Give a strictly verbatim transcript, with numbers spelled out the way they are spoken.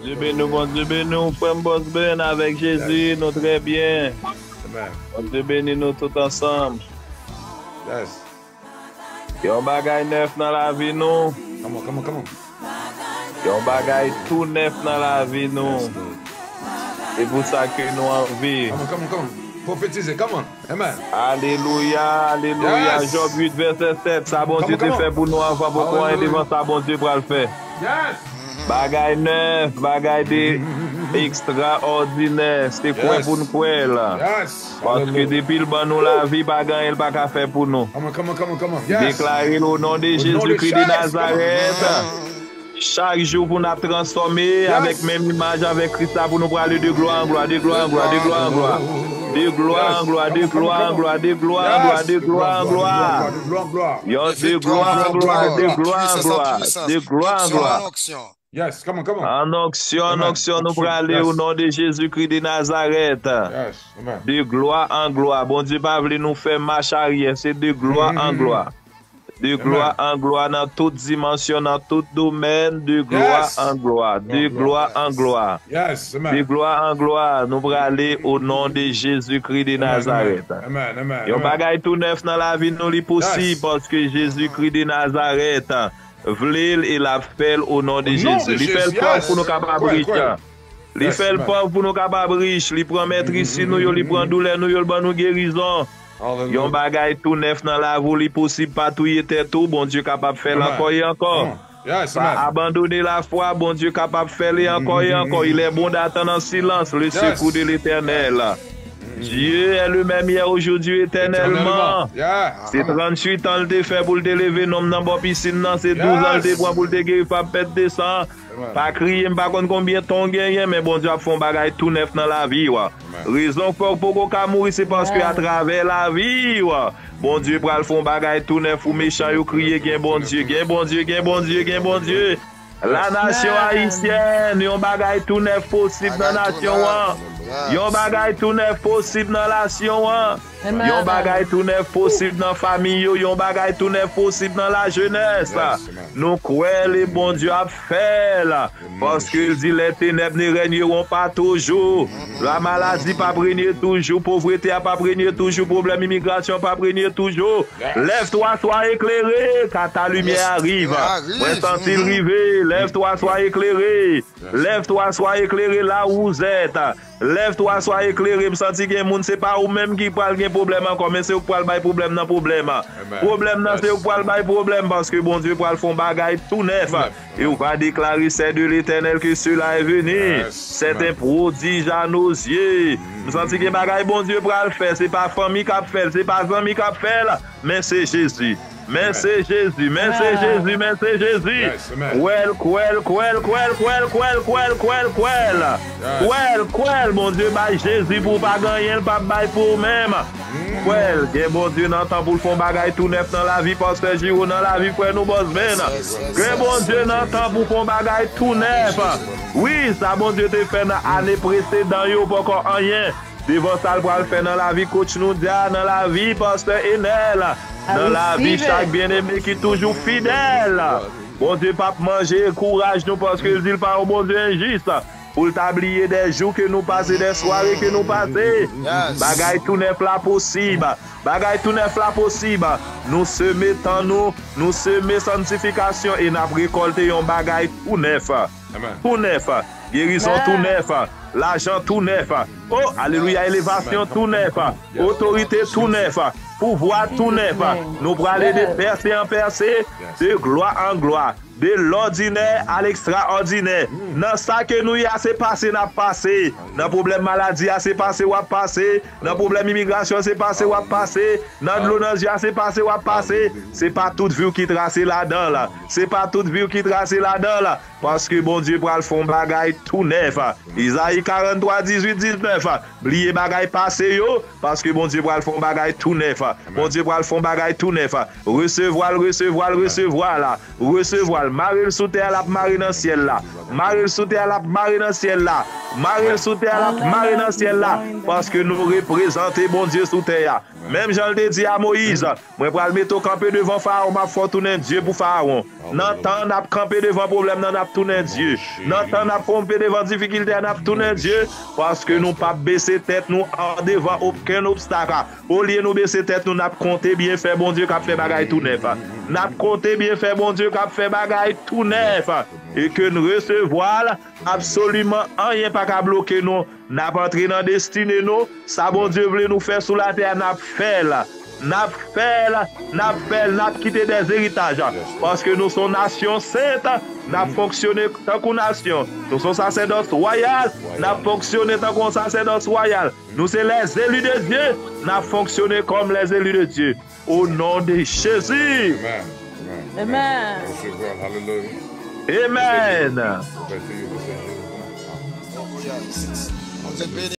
Bondye beni w, Bondye beni w, frè m Bòs Ben, avèk Jezi, nou trè byen. Bondye beni nou tout ansanm. Yon bagay nèf nan lavi nou. Yon bagay tou nèf nan lavi nou. Se pou sa ke nou anvi. Pwofetize, come on. Amen. Alelouya, alelouya. Yes. Jòb uit, vèsè sèt. Sa Bondye te fè pou nou anvan, poko anyen devan sa Bondye pral fè. Bagay nèf, bagay de ekstraòdinè. Se kwè pou n kwè l. Paske depi l ban nou lavi, pa gen anyen l pa ka fè pou nou. Deklare l o non de Jezikri de Nazarèt. Chak jou pou n ap transfòme avèk menm imaj avèk Kris la, pou nou prale de glwa an glwa, de glwa an glwa, de glwa an glwa. De glwa an glwa, de glwa an glwa, de glwa an glwa, de glwa an glwa. Yo, de glwa an glwa, de glwa an glwa, de glwa an glwa. Yes, come on, come on. An onksyon, an onksyon, nou prale o non de Jezikri de Nazarèt. De glwa an glwa. Bondye pa vle nou fè mach aryè, se de glwa an glwa. De glwa an glwa nan tout dimansyon, nan tout domèn, de glwa an glwa, de glwa an glwa. De glwa an glwa, nou prale o non de Jezikri de Nazarèt. Yon bagay tou nèf nan lavi nou, li posib paske Jezikri de Nazarèt vle l e l ap fè l o non de Jezi. Li fè l pòv pou nou kapab rich. Li fè l pòv pou nou kapab rich. Li pran mètris sou nou yo, li pran doulè nou yo, l ban nou gerizon. Yon bagay tou nèf nan lavi w, li posib. Pa touye tèt ou, Bondye kapab fè l ankò e ankò. Pa abandone lafwa, Bondye kapab fè l e ankò e ankò. Il est bon d'attendre en silence le secours de l'Éternel. Dieu est le même hier, aujourd'hui, éternellement. Se tranntuit an l te fè pou l te leve nonm nan bò pisin nan, se douz an l te pran pou l te geri Fab Pèt de San. Pa kriye, m pa konn konbyen tan w genyen, men Bondye ap fè yon bagay tou nèf nan lavi w. Rezon k fè w poko ka mouri, se paske atravè lavi w, Bondye pral fè yon bagay tou nèf pou mechan yo kriye, gen Bondye, gen Bondye, gen Bondye, gen Bondye. La nasyon ayisyèn, yon bagay tou nèf posib nan nasyon an. Yon bagay tou nèf posib nan nasyon an. Yon bagay tou nèf posib nan fanmi yo, yon bagay tou nèf posib nan lajenès. Nou kwè le Bondye ap fè l. Paske l di, les ténèbres ne régneront pas toujours. Lamaladi p ap renye toujou, povrete a p ap renye toujou, pwoblèm imigrasyon p ap renye toujou. Lève-toi, sois éclairé, car ta lumière arrive. Mwen santi l rive. Lève-toi, sois éclairé. Lève-toi, sois éclairé là où vous êtes. Lève-toi, sois éclairé. M santi gen moun, se pa ou menm ki pral gen pwoblèm ankò, men se ou k pral bay pwoblèm nan pwoblèm. Pwoblèm nan, se ou k pral bay pwoblèm, paske Bondye pral fè yon bagay tou nèf. Et on va déclarer, c'est de l'Éternel que cela est venu. C'est un prodige à nos yeux. M santi gen bagay Bondye pral fè. Se pa fanmi k ap fè l, se pa zanmi k ap fè l, men se Jezi. Men se Jezi, men se Jezi, men se Jezi. Kwè l, kwè l, kwè l, kwè l, kwè l, kwè l, kwè l, kwè l, kwè l. Kwè l, kwè l, Bondye bay Jezi pou w pa gen anyen l p ap bay pou ou menm. Kwè l, gen Bondye nan tan pou l fè yon bagay tou nèf nan lavi pastè Jiwo, nan lavi frè nou Bòs Ben. Gen Bondye nan tan pou fè yon bagay tou nèf. Wi, sa Bondye te fè nan ane presedan yo poko anyen. Devan sa l pral fè nan lavi coach Noudia, nan lavi pastè Enèl, nan lavi chak byeneme ki toujou fidèl. Bondye p ap manje kouraj nou paske l di l pa yon Bondye enjis. Pou l ta bliye dè jou ke nou pase, dè sware ke nou pase. Bagay tou nèf la posib. Bagay tou nèf la posib. Nou seme tan nou, nou seme santifikasyon e n ap rekòlte yon bagay tou nèf. Tou nèf. Gerizon tou nèf. Lajan tou nèf. O, alelouya, elevasyon tou nèf. Otorite tou nèf. Pouvwa tou nèf. Nou prale de pèse an pèse, de glwa an glwa, de lòdinè a lekstraòdinè. Nan sa ke nou ye a, se pase n ap pase. Nan pwoblèm maladi a, se pase w ap pase. Nan pwoblèm imigrasyon, se pase w ap pase. Nan dlo nan zye a, se pase w ap pase. Se pa tout vi w ki trase ladan l. Se pa tout vi w ki trase ladan l. Paske Bondye pral fè yon bagay tou nèf. Izayi karanntwa, dizuit, diznèf. Bliye bagay pase yo, paske Bondye pral fè yon bagay tou nèf. Bondye pral fè yon bagay tou nèf. Resevwa l, resevwa l, resevwa l. Resevwa l. Mare l sou tè a, l ap mare nan syèl la. Mare l sou tè a, l ap mare nan syèl la. Mare l sou tè a, l ap mare nan syèl la. Paske nou reprezante Bondye sou tè a. Menm jan l te di a Moyiz, mwen pral mete w kanpe devan Farawon, m ap fè w tounen Dye pou Farawon. Nan tan n ap kanpe devan pwoblèm nan, n ap tounen Dye. Nan tan n ap kanpe devan difikilte a, n ap tounen Dye. Paske nou p ap bese tèt nou andevan okenn obstak. Olye nou bese tèt nou, n ap konte byenfè Bondye k ap fè bagay tou nèf. N ap konte byenfè Bondye k ap fè bagay tou nèf. E ke n resevwa l, absoliman anyen pa ka bloke nou. N ap antre nan destine nou. Sa Bondye vle nou fè sou latè a, n ap fè l. N ap fè l, n ap fè l, n ap kite dèzeritaj. Paske nou se yon nasyon sent, n ap fonksyone tankou nasyon. Nou se yon sasèdòs wayal, n ap fonksyone tankou yon sasèdòs wayal. Nou se lèzeli de Dye, n ap fonksyone kòm lèzeli de Dye. O non de Jezi. Amen. Amen. Amen. Resevwa l. Hallelujah. Amen. Respè Jezi. Bondye beni.